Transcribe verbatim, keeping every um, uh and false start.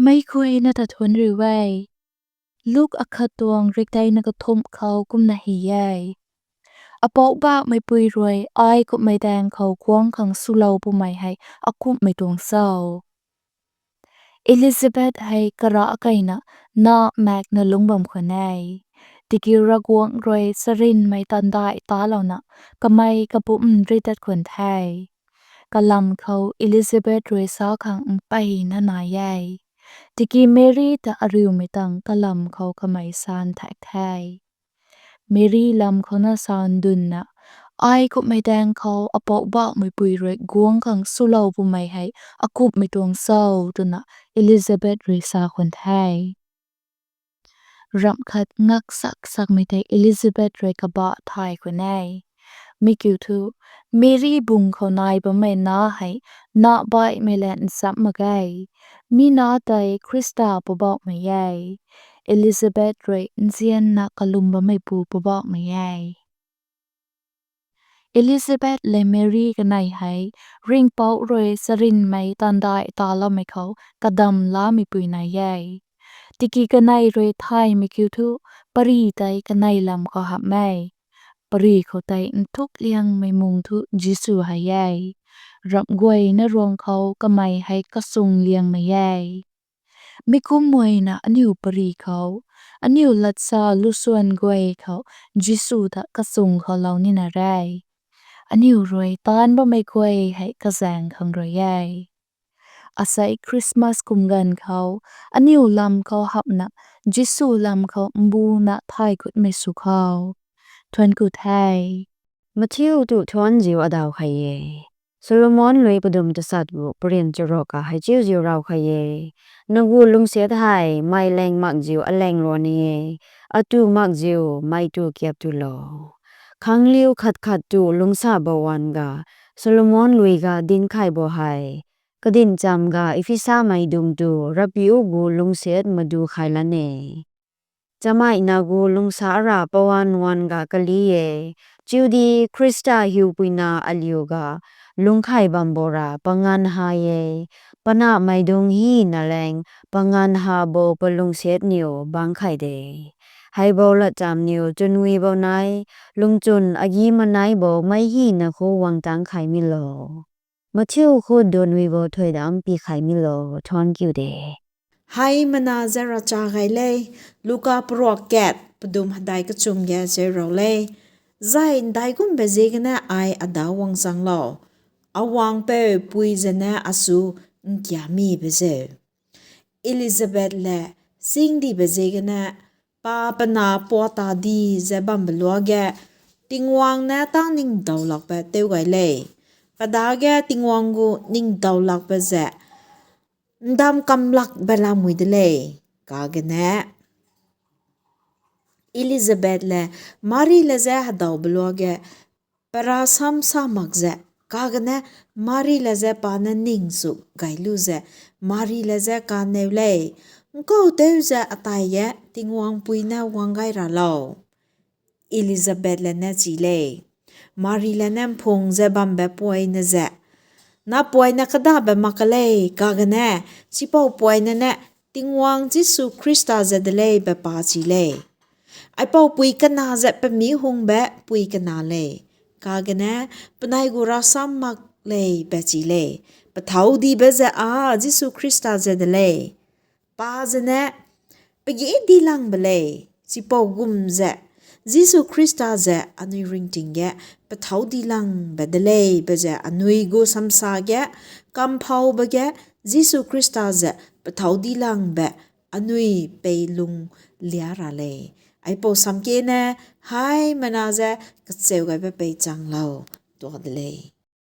Meic guayna ta thuanc riu e. Luk akhat tuang rikdeina kathumh khou kumna hei e: Apoubauhmeipui rui ai kumhmei daeng khou guangc khang swlou pumei hei akumhmei tuang cho? Elizabeth hei kara keina na maekna lungc bam khwan e. Tiki Ravguangc rui charynmei tandai talouna kamei kapumc ri tat khwan the. Kalam khou Elizabeth rui sa khang mpeyna nai e, tiki Meri ta ariumei tang kalam khou kamei sa nthaekc the. Meri lam khou na sa ndunna, ai kumhmei daeng khou Apoubauhmeipui rui guangc khang swlou pumei hei akumhmei tuang cho? twna Elizabeth rui sa khwan the. Ramh khat ngak sak sakmei tei Elizabeth rui kabah thay khwan e. Mi kiu thu, Meri bung khou nai bammei na hei na baihmei lan nchamc mak ge. Mi na tei Khrista Poubauhmei e. Elizabeth rui nzianna kalum bammeipu Poubauhmei e. Elizabeth le Meri kanei hei Ringhpouc rui charynmei tandai taloumei khou kadamlameipui nai e. Tiki kanei rui thaymei kiu thu, pary tei kanei lam khou hap e. Pary khou tei nthuk liangmei mung thu Jisu hei e. Ramh guayna ruang khou kamei hei kachung liangmei e. Mi kumna aniu pary khou, aniu latsa lusuan guay khou Jisu ta kachung khoulou nina re. Aniu rui taanc bammei guay hei kazaeng khang rui e. Asei Christmas kum ganv khou aniu lam khou hapna, Jisu lam khou mbuna thay kutmei sw khou thuanc ku the. Mathiu tu thuanc ziu adaw khe e. Solomon lui padum tasat gu parian charuk ka hei chiu ziu raw khe e. Nang gu lungsiat hei mei laeng mak ziu alaeng rui ni e, atu mak ziu mei tu kiap tulou. Khangliu khat khat tu lungcsa bam gan ga, Solomon lui ga dinckhai bo hei, kadincham ga Ephesamei dum tu Ravpiu gu lungsiat madu khai lan e. Chamei na gu lungcsa ra pawan wan ga kali e. Chiudi Khrista hiupuina aliu ga lungckhai bam bo ra pangan ha e. Panahmei dung hina laeng pangan ha bo palungsiat niw bangc khai de. Hei bo latcham niw chwnwi bo nai, lungchwn agi manai bo mei hina khou guang tangc khai mi lo. Mathiu khou dunwi bo thuy dam pi khai mi lo, thuanc kiu de. Hei mana zara cha gay le, Luka paruak kat padum hadai kachum ge zeu rau le. Zay ndai kum be ziegene ai adaw guang chang lo. Awang peu pui zene asu nkia mi be zeu. Elizabeth le singdi be ziegene pa pana pua ta di ze bam be luage, Tingwang ne tang ningtow lak be tew gay le. Padage Tingwang gu ningtow lak be ze ndam kam lak be lamui de le. Kagene Elizabeth le Mari le ze hadaw be luage, para sam sa mak ze, kagene Mari le ze pa na ning sw gay lu ze, Mari le ze kaneu le, nkou tew ze atai ge Tingwang pui na guang gay ra lo. Elizabeth le ne chi le, Mari le ne mphung ze bam be puaina ze, na puaina kada be mak ka le, kagene chipou puaina ne Tingwang Jisu Khrista ze de le be pa chi le. Aipou pui kana ze pami hung be pui kana le, kagene panei gu ra sam mak le be chi le. Pathau di be ze a Jisu Khrista ze de le. Pa zene pagi di lang be le, chipou gum ze Jisu Khrista ze anui ringting ge pathau di lang be de le be ze anui gu samsa ge, kamphau be ge, Jisu Khrista ze pathau di lang be anui pei lung lia ra le. Aipou sam ke ne, hei mana ze kacheu gay be pei chang lo, tua de le.